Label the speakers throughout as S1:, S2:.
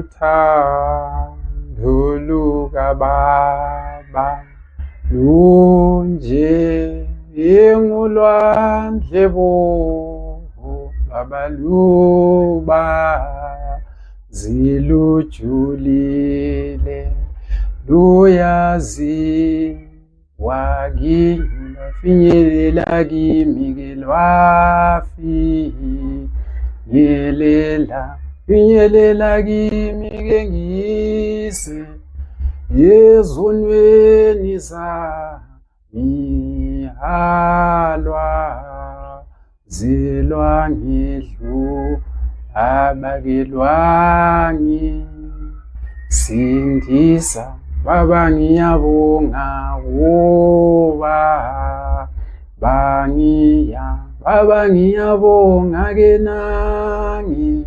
S1: Uthando lukababa lunje engulwandle bo baba luba zilujulile luyazi Wakini lwafinyelela kimi ke lwafinyelela finyelela kimi ke ngiyise ezonweni zami alwa zilwangidlu abakelwangi sindisa baba ngiyabonga woba bangiya baba ngiyabonga ke nangi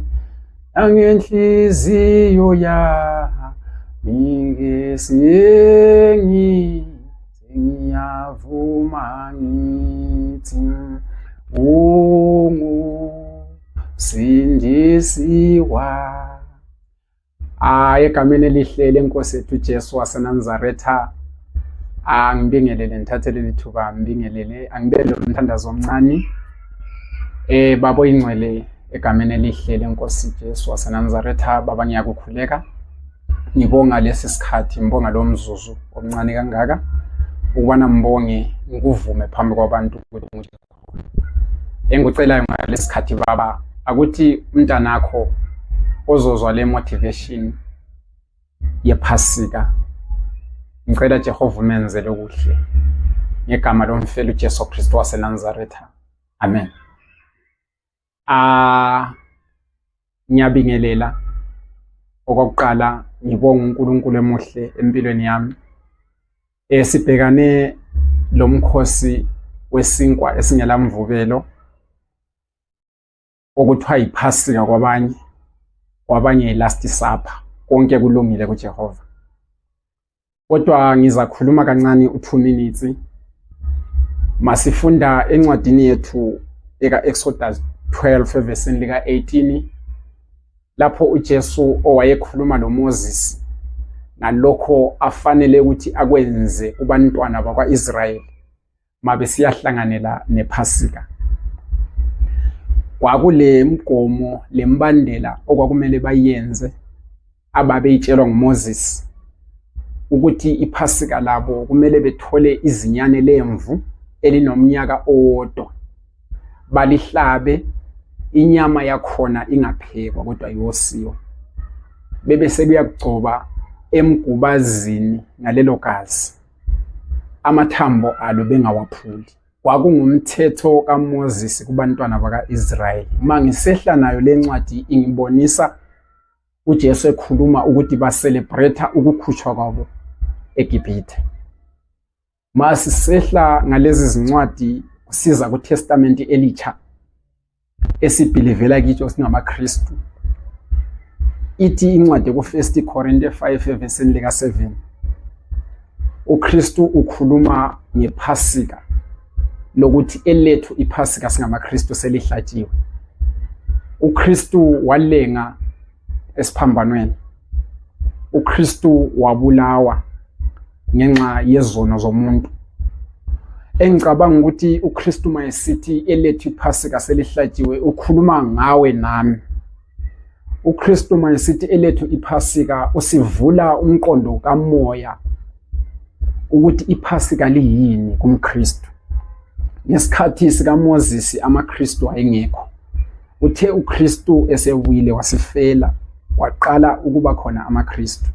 S1: nangenhliziyo yami ke sengi Ngiyavuma ngithi ungu sindisiwa. Hayi, egameni elihle lenkosi yethu uJesu waseNazaretha, angibingelele, ngithathe leli thuba ngibingelele, angibe lo mthandazo omncane. Baba oyingcwele, egameni elihle lenkosi Jesu waseNazaretha, baba ngiyakukhuleka. Ngibonga lesi sikhathi, ngibonga lo mzuzu omncane kangaka ukubana ngibonge, ngikuvume phambi kwabantu ukuthi engikucelayo ngalesi sikhathi baba akuthi umntanakho ozozwa le motivation yephasika, ngicela Jehova umenzele okuhle ngegama lomfeli uJesu Kristu waseNazaretha, amen. Ah, ngiyabingelela okokuqala, ngibonga uNkulunkulu emuhle empilweni yami. Sibhekane lomkhosi wesinkwa esingelamvubelo okuthiwa yiphasika kwabanye, kwabanye yi-last supper. Konke kulungile kuJehova. Kodwa ngizakhuluma kancane u-2 minutes. Masifunda encwadini yethu eka-Exodus 12 evesini lika-18 lapho uJesu owayekhuluma noMoses ngalokho afanele ukuthi akwenze kubantwana bakwa-Israyeli mabesiyahlanganela nePhasika. Kwakule mgomo lembandela okwakumele bayenze ababeyitshelwa nguMoses ukuthi iPhasika labo kumele bethole izinyane lemvu elinomnyaka owodwa, balihlabe, inyama yakhona ingaphekwa kodwa yosiwe, bebe sebeyakugcoba emgubazini ngalelo gazi, amathambo alo bengawaphuli. Kwakungumthetho kaMoses kubantwana baka-Israyeli. Uma ngisehla nayo le ncwadi ingibonisa uJesu ekhuluma ukuthi baselebrate ukukhutshwa kwabo eGibhithe. Masisehla ngalezi zincwadi kusiza kuTestament elitsha esibhilivela kicho singamaKristu. Ithi incwadi ku-1 Korinte 5 evesini lika-7, uKristu ukhuluma ngePhasika lokuthi elethu iPhasika singamaKristu selihlatshiwe. uKristu walenga esiphambanweni, uKristu wabulawa ngenxa yezono zomuntu. Engicabanga ukuthi uKristu mayesithi elethu iPhasika selihlatshiwe ukhuluma ngawe nami. uKristu mayesithi elethu iPhasika usivula umqondo kamoya ukuthi iPhasika liyini kumKristu. Ngesikhathi sikaMoses amaKristu ayengekho. Uthe uKristu esebuyile wasifela, kwaqala ukuba khona amaKristu.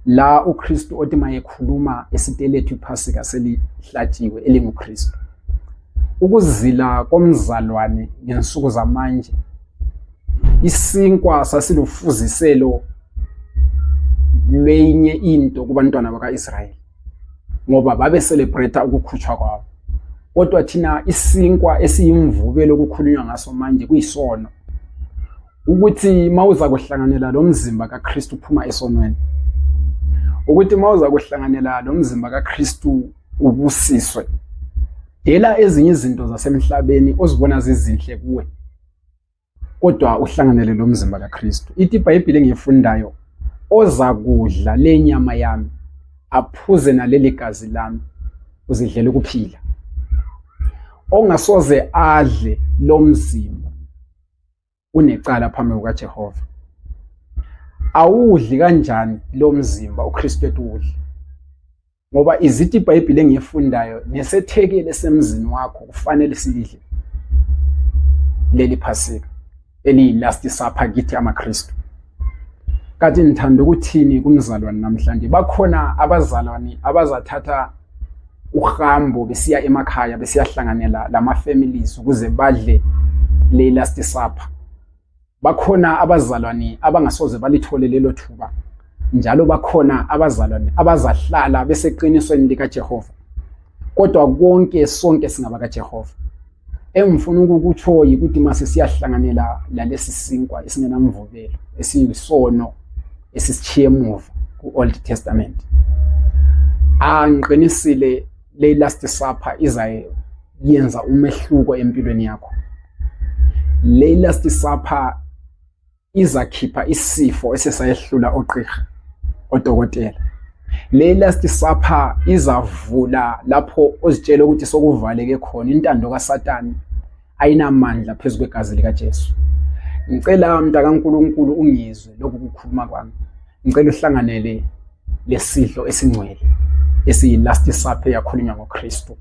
S1: La uKristu othi mayekhuluma esithi elethu iPhasika selihlatshiwe elinguKristu. Ukuzila komzalwane ngensuku zamanje, isinkwa sasilufuziselo lwenye into kubantwana baka-Israyeli ngoba babeselebrate ukukhutshwa kwabo. Kodwa thina isinkwa esiyimvubelo okukhulunywa ngaso manje kuyisono, ukuthi mawuza kuhlanganela lo mzimba kaKristu uphuma esonweni, ukuthi mawuza kuhlanganela lo mzimba kaKristu ubusiswe. Dela ezinye izinto zasemhlabeni ozibona zizinhle kuwe. Kodwa uhlanganele lo mzimba kaKristu. Ithi iBhayibheli engiyifundayo, oza kudla le nyama yami aphuze naleli gazi lami uzidlela ukuphila. Ongasoze adle lo mzimba unecala phambi kukaJehova. Awudli kanjani lo mzimba uKristu ethi udle? Ngoba izithi iBhayibheli engiyifundayo nesethekele semzini wakho kufanele silidle leli Phasika eliyi-last supper kithi amaKristu. Kathi ngithanda ukuthini kumzalwane namhlanje, bakhona abazalwane abazathatha uhambo besiya emakhaya besiyahlanganela lama-families ukuze badle le last supper. Bakhona abazalwane abangasoze balithole lelo thuba, njalo bakhona abazalwane abazahlala beseqinisweni likaJehova. Kodwa konke sonke singabakaJehova. Engifuna ukukutsho yikuthi mase siyahlanganela lalesi sinkwa esingenamvubelo esiyisono esisitshiye emuva ku-Old Testament. Angiqinisile le last supper izayenza umehluko empilweni yakho. Le last supper izakhipha isifo esesayehlula oqirha odokotela. Le last supper izavula lapho ozitshela ukuthi sokuvaleke khona. Intando kaSatani ayinamandla phezu kwegazi likaJesu. Ngicela mntakaNkulunkulu ungizwe lokhu kukhuluma kwami. Ngicela uhlanganele lesidlo esingcwele esiyi last supper eyakhulunywa ngoKristu.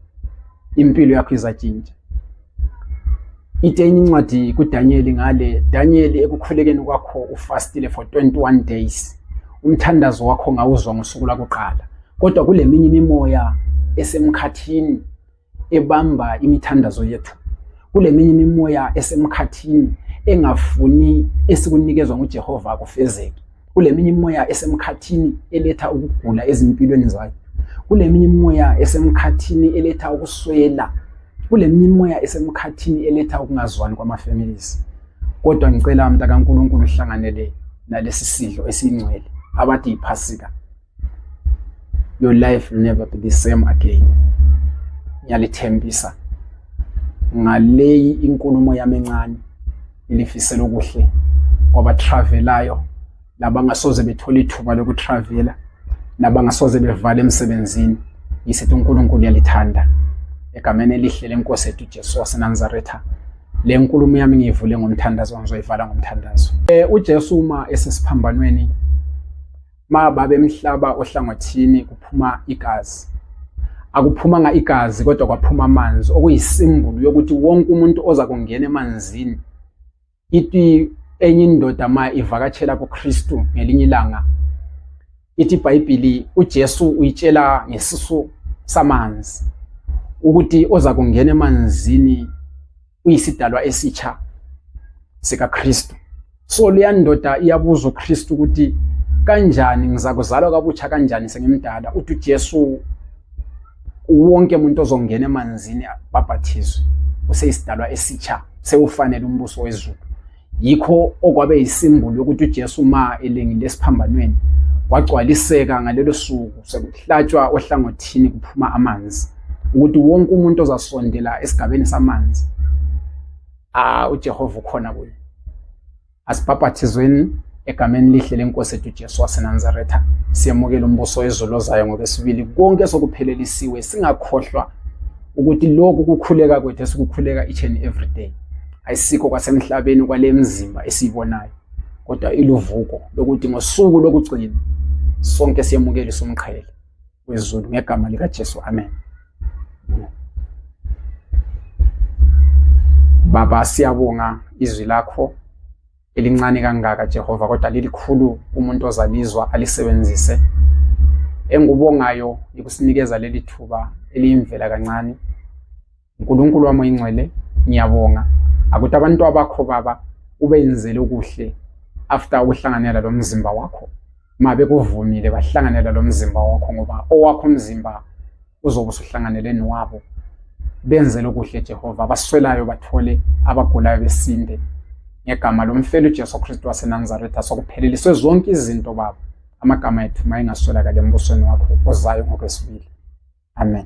S1: Impilo yakho izatshintsha. Ite enye incwadi kuDaniel ngale, Daniel, ekukhulekeni kwakho ufastile for 21 days. Umthandazo wakho ngawuzwa ngosuku lwakuqala. Kodwa kuleminye imimoya esemkhathini ebamba imithandazo yethu. Kuleminye imimoya esemkhathini engafuni esikunikezwa nguJehova akufezeki. Kuleminye imimoya esemkhathini eletha ukugula ezimpilweni zayo. Kuleminye imimoya esemkhathini eletha ukuswela. Kuleminye imimoya esemkhathini eletha ukungazwani kwama-families. Kodwa ngicela mntakaNkulunkulu uhlanganele nalesi sidlo esiyingcwele abathi yiPhasika. Your life will never be the same again. Ngiyalithembisa ngaleyi inkulumo yami encane, ilifisela okuhle kwabatravelayo labangasoze bethole ithuba lokutravela nabangasoze bevale emsebenzini. Ngisithi uNkulunkulu uyalithanda. Egameni elihle lenkosi yethu uJesu waseNazaretha, le nkulumo yami ngiyivule ngomthandazo, ngizoyivala ngomthandazo. UJesu uma esesiphambanweni, ma babemhlaba ohlangothini kuphuma igazi. Akuphumanga igazi kodwa kwaphuma amanzi, okuyisimbulu yokuthi wonke umuntu oza kungena emanzini. Ithi enye indoda ma ivakatshela kuKristu ngelinye ilanga, ithi iBhayibhili uJesu uyitshela ngesisu samanzi ukuthi oza kungena emanzini uyisidalwa esitsha sikaKristu. So leya ndoda iyabuza uKristu ukuthi kanjani ngizakuzalwa kabutsha kanjani sengimdala? Uthi uJesu wonke umuntu ozongena emanzini abhabhathizwe useyisidalwa esitsha, sewufanele umbuso wezulu. Yikho okwabe yisimbulu yokuthi uJesu ma elengile esiphambanweni kwagcwaliseka ngalelo suku sekuhlatshwa ohlangothini kuphuma amanzi, ukuthi wonke umuntu ozasondela esigabeni samanzi, uJehova ukhona kuye. Asibhabhathizweni egameni lihle lenkosi ethu uJesu waseNazaretha, siyamukela umbuso wezulu ozayo ngokwesibili. Konke sokuphelelisiwe, singakhohlwa ukuthi lokhu kukhuleka kwethu esikukhuleka each and every day ayisikho kwasemhlabeni kwale mzimba esiyibonayo, kodwa iluvuko lokuthi ngosuku lokugcina sonke siyamukele umqhele wezulu ngegama likaJesu, amen. Baba, siyabonga izwi lakho elincane kangaka Jehova, kodwa lilikhulu umuntu ozalizwa alisebenzise. Engubongayo ikusinikeza leli thuba eliyimvela kancane. uNkulunkulu wami oyingcwele, ngiyabonga akuthi abantu abakho Baba ubenzele okuhle after ukuhlanganela lo mzimba wakho. Ma bekuvumile bahlanganela lo mzimba wakho, ngoba owakho umzimba uzobe usuhlanganele nowabo. Benzele okuhle Jehova, abaswelayo bathole, abagulayo besinde. Ngegama lomfeli uJesu Kristu waseNazaretha sokupheleliswe zonke izinto Baba. Amagama ethu mayengaswelakali embusweni wakho ozayo ngokwesibili. Amen.